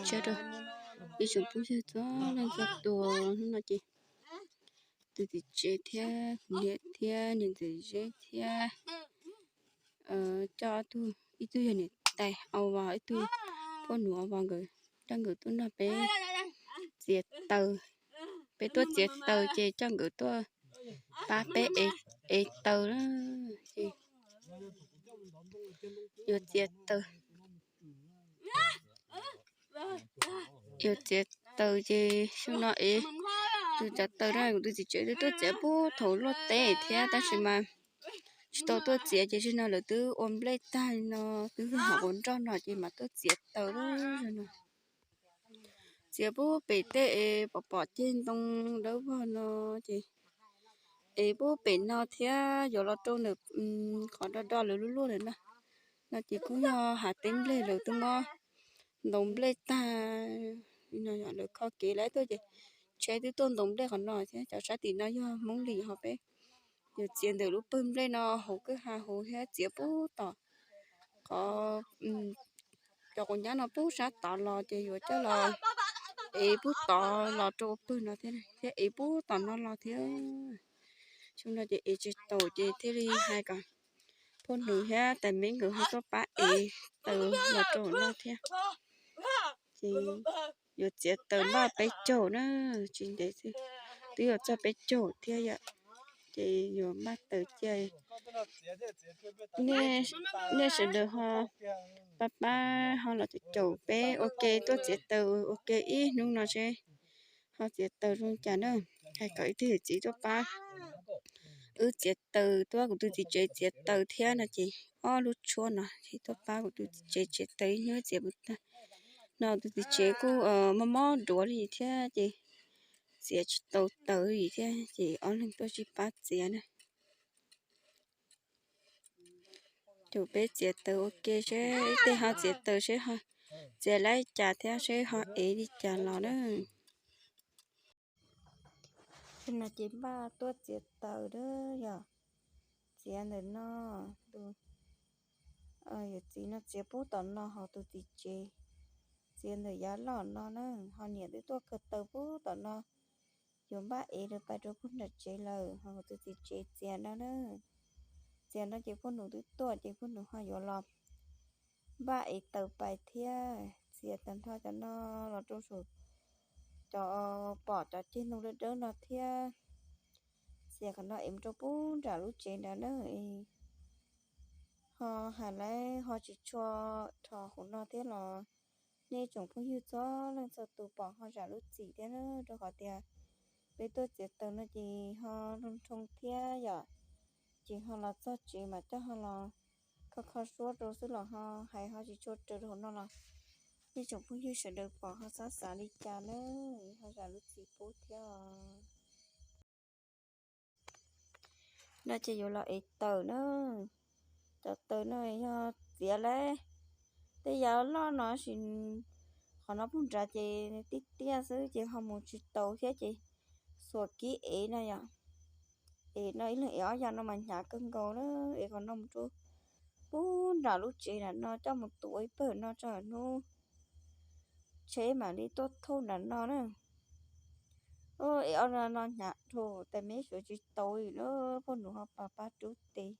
tsaug rau ib tsoom phooj ywg txhua leej txhua tus. Hnub no ces tus txiv tsev thiab kuv niam thiab niam ntxawm Zeb thiab coj ob tug, ib tug yog niam tais Au Vas, ib tug poj nus Au Vas, nkawd coj nkawd tuaj nrog peb txiav taws. Peb tuaj txiav taws ces coj nkawd tuaj pab peb ev taws na. Ces yuav txiav taws, yuav txiav taws ces xyoo no es tus txiav taws no kuv tus txiv tsev twb tuaj txiav puag thaum luaj teb thiab, tab sis mas tsis tau tuaj txiav ces zaum no lawv twb ua nplej tag no, twb yog hauv nroj no ces mam tuaj txiav taws lawm no. Txiav puag pem tej es pom pom ceg ntoo dawb vog no ces es puag pem no thiab yuav los rau ntawm qhov do do lawv luaj luaj lawm na. No ces kuj yog hav teb nplej, lawv twb muab ntaus nplej tag no, lawv kho kev lawm tuaj ces tsheb twb tuaj ntaus nplej qhov no thiab. Cov sab tim no yog Hmoob Lis, ho peb yuav txiav ntawm lub pawg nplej no hauv kwj ha hauv thiab, txiav puag tom qhov cov quav nyab no puag sab tod los ces yuav coj los ev puag tod los rau pawg no thiab, thiab ev puag tom no los thiab. Xyoo no ces ev tsis tau ces thiaj li hais kom phooj ywg thiab tais meb nkawd ho tuaj pab ev taws los rau no thiab. Ces yuav txiav taws npaj peb caug na, tsis ntev xwb twb yuav txog peb caug thiab yom. Ces yuav npaj taws cia nej sawv daws ho pab pab ho los caum peb ua ke tuaj txiav taws ua ke ib hnub no seb ho txiav taws zoo cas na. Hais kom ib tug yawm txiv tuaj pab wb txiav taws, tuaj pab kuv tus txiv tsev txiav taws thiab no ces ob lub tshuab no ces tuaj pab kuv tus txiv tsev txiav taws ib hnub txiav puas tag. No tus txiv tsev kuj mob mob duav li thiab ces txiav tsis tau taws li thiab ces ob leeg tuaj sib pab txiav na. Caum peb txiav taws ua ke seb ib teg ho txiav taws seb ho txiav li cas thiab seb ho ev li cas los na. No ces npaj tuaj txiav taws na yom. Txiav ntawm no, tus yawm txiv no txiav puag tom no, ho tus txiv tsev txiav ntawm yav loj no na, ho niam twb tuaj khaws taws puag tom no, yuav npaj ev rau pais rau puag nram tsev lawm, ho tus txiv tsev txiav no na. Txiav no ces phooj ywg twb tuaj ces phooj ywg ho yuav los npaj ev taws pais thiab. Txiav tag nrho cov no los rau saum cov pom cov ceg ntoo dawb dawb no thiab. Txiav qhov no ev mus rau puag nram lub tsev nrad na. Ho hais lawm ho tsis tshua rho hauv no thiab los nej tsoom phooj ywg txhua leej txhua tus pom ho zam lub txim thiab na, rau qhov tias peb tuaj txiav taws no ces ho nroo nroo thiab yom. Ces ho los txog tsev mas coj ho los kho kho suab rau xwb los ho hais ho tsis tshua raws rau hauv no los nej tsoom phooj ywg sawv daws pom ho txhob xav li cas na, ho zam lub txim pub thiab os. No ces yuav los ev taws na. Cov taws no yog txiav lawm tej yav loj no sis qhov no puag nrad ces tiaj tiaj xwb ces ho mus tsis tau thiab ces xuas kib ev no yom. Ev no ib leeg ev ob yav no mas hnyav kawg nkaus na. Ev qhov no mus rau puag nram lub tsev nram no coj mus tuav ib pawg no tso hnub tsheb mam li tuaj thauj nram no na. Ev ob no hnyav dhau, tais meb sawv tsis tau li na, poj nus ho pab pab rub tes,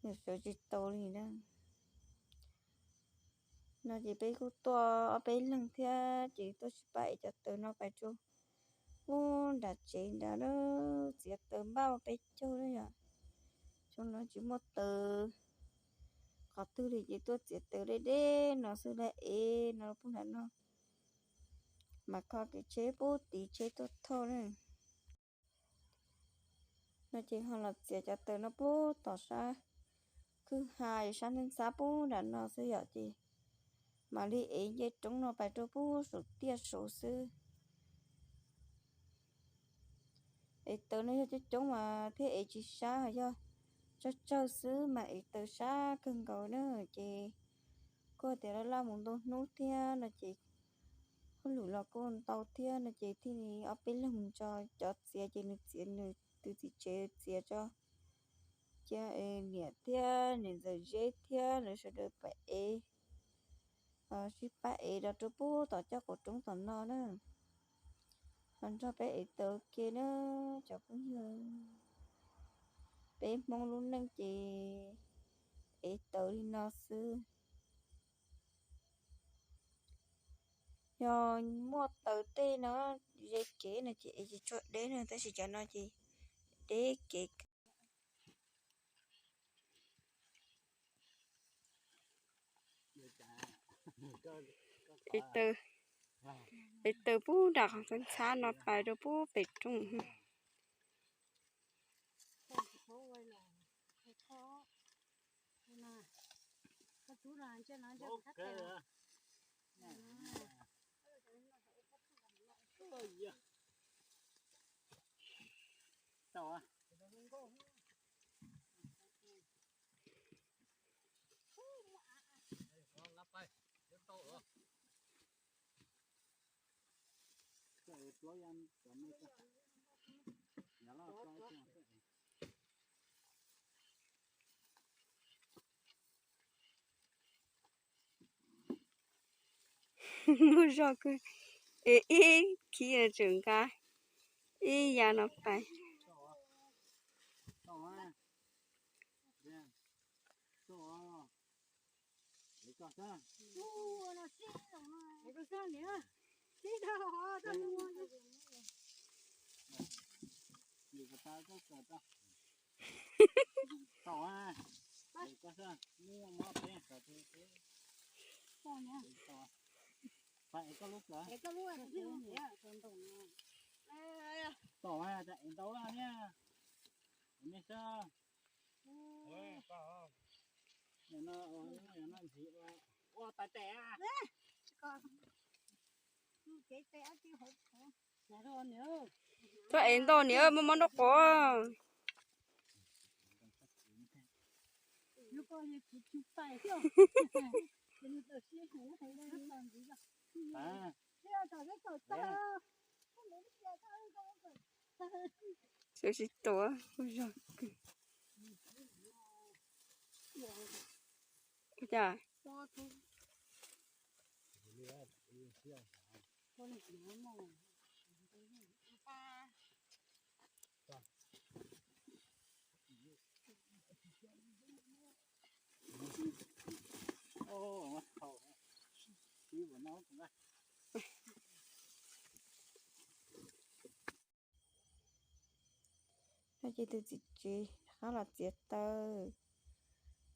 nws sawv tsis tau li na. No ces peb kuj tuaj ob peb leeg thiab ces tuaj sib pab ev cov taws no pais rau puag nram tsev nrad na, txiav taws npaj ua peb caug na yom. Xyoo no tsis muaj taws qhov twg li ces tuaj txiav taws deb deb no xwb, lawv ev no puag nram no mas kho kev tsheb pub tiv tsheb tuaj thauj na. No ces ho los txiav cov taws no pub tom sab kwj ha sab neej xab pub nram no xwb yom, ces mam li ev nce roob no pais rau pub saum tiaj saud xwb. Ev taws no yog coob coob mas thiaj ev tsis sab, yog tsawg tsawg xwb mas ev taws sab kawg nkaus na. Ces kuj tias laj laj mus ntau hnub thiab no ces hauj lwm los kuj ntau thiab no ces thiaj li ob peb leeg mus tso cov txiav ces nws txiav nws tus txiv tsev txiav tso, cia niam thiab niam ntxawm Zeb thiab lawv sawv daws pab ev. Sib pab ev rau rau puag tom caj qaum roob tom no na. Ho nrog peb ev taws ua ke na cov phooj ywg. Peb Hmoob lub neej ces ev taws li no xwb. Yog muaj taws tej no ze kev no ces ev tsis tshua deb na, tab sis cov no ces deb kev. Ev taws, ev taws puag nram qhov ntxhab no pais rau puag pem roob. Muaj zog kawg, es ib khib tseem nqa ib yav no pais. Tom ntau lawm thiab. Koj ev ntau niam, muaj mob nraub qaum. Sawv tsis tuav, ua zog kawg. Ua cas? No ces tus txiv tsev rov qab los txiav taws.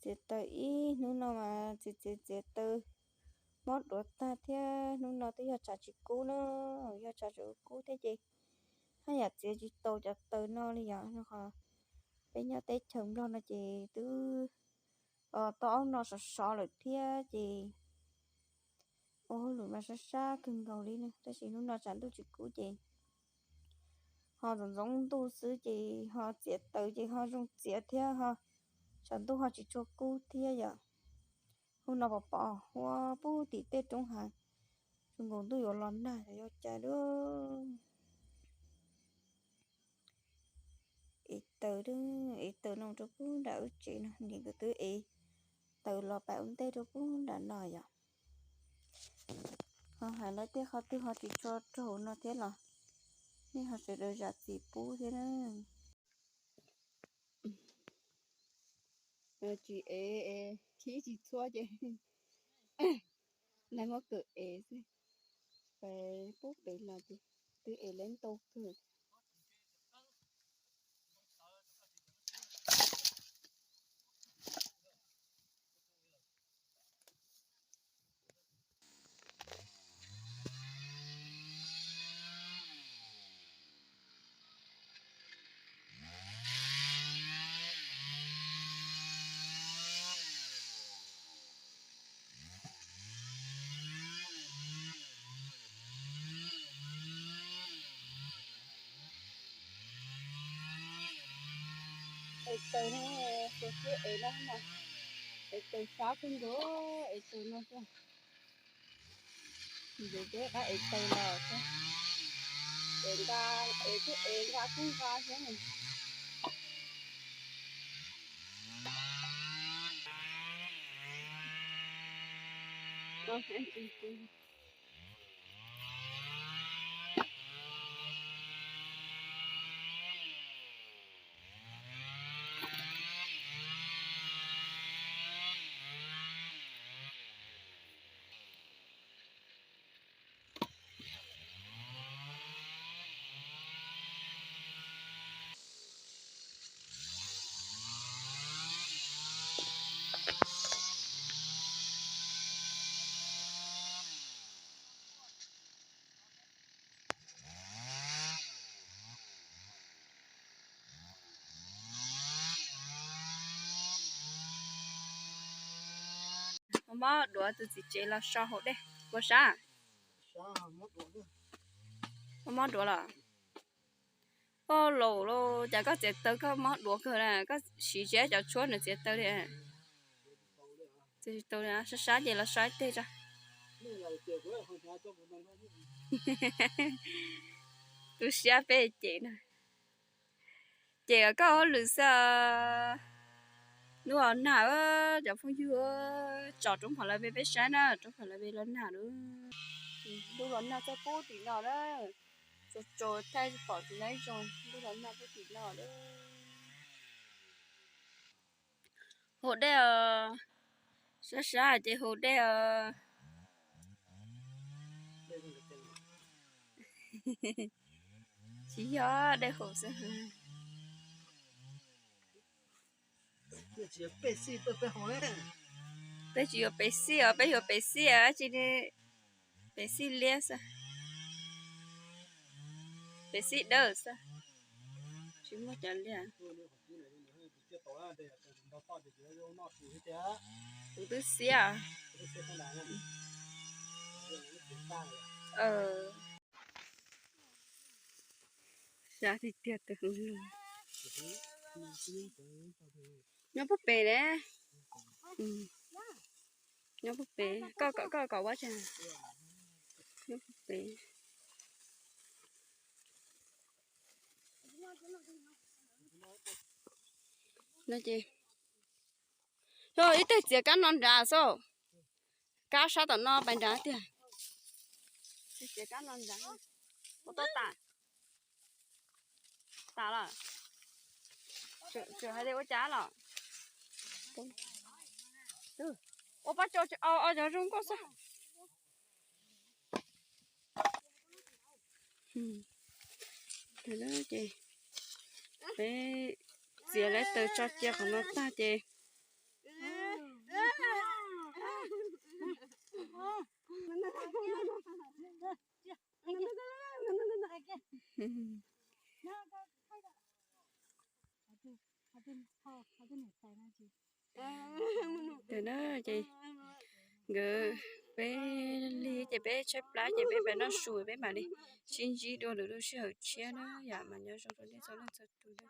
Txiav taws ib hnub no mas txiav txiav txiav taws mob duav tag thiab. Hnub no twb yog tshav tsis kub na, yog tshav tsis kub thiab ces haj yam txiav tsis tau cov taws no li yom. Rau qhov peb nyob teb chaws Nplog no ces twb tau ob hnub no sov sov lawm thiab ces ua hauj lwm mas sab sab kawg nkaus li na. Tab sis hnub no tshav ntuj tsis kub ces ho ntxoov ntxoov ntuj xwb ces ho txiav taws ces ho zoo txiav thiab ho tshav ntuj ho tsis tshua kub thiab yom. Hnub no pom pom huab puag tim tej roob hav, zoo nkaus ntuj yuav los nag xyov yog cas lawm. Ev taws, ev taws no rau puag nram wb tsev no, niam nkawd twb ev taws los pais ua ntej rau puag nram no yom. Ho hais lawv tej qhov twg ho tsis tshua raug no thiab los nej ho sawv daws zam txim pub thiab na. Tsis ev, khib tsis txhua ces nag muab kawm ev xwb. Pais pub pem los ces twb ev leb ntau kawg. Es taws ne, kuv siab es no mas, es taws sab kawg nkaus, es taws no xwb. Ntxim peb qab es taws los xwb. Es nqa, es kuj es nqa kuj nqa xwb. Mob duav tus txiv tsev los so haus dej ua sab. Mob duav los? Koj laus los cas koj txiav taw koj mob duav kawg na, koj siv tsis cov tshuab nws txiav taw li. Sab sab ces los so ib teg tso. Tu siab peb cem na. Cem koj hauj lwm xwb. Ntuj los nag, cov phooj ywg, tsom roob phom lawv peb saib na, roob phom lawv peb los nag lawm. Ntuj los nag txog pub tim no na, tsaus tsaus thaij pom tsis zoo, ntuj los nag pub tim no lawm. Haus dej os, sab sab ces haus dej os. Tsis yog dej haus xwb. Peb tsis yuav pes xij os, peb yuav pes xij os, tsis, pes xij liab xwb, pes xij dawb xwb, tsis muaj cov liab. Kuv twb xiab. Xav tiag tiag tus hluas. Nyob puag pem ne. Nyob puag pem, koj, koj kom ua tsaug. Nyob puag pem. No ces, yog ib teg txiav kab no nrad xwb. Kab sab tom no pais nrad tiag. Txiav kab no nrad. Ua tau tas. Tas lawm. Tseem hais tias ua cas los? Ua pab tso, o, cov zoo nkauj xwb. Ces peb txiav lawv taws tso cia qhov no tag ces Ces nkawd, peb lig ces peb tshaib plab ces peb pais noj su peb mam li sib ntsib dua lwm lub sij hawm tshiab na yom. Mas nyob zoo rau nej txhua leej txhua tus na.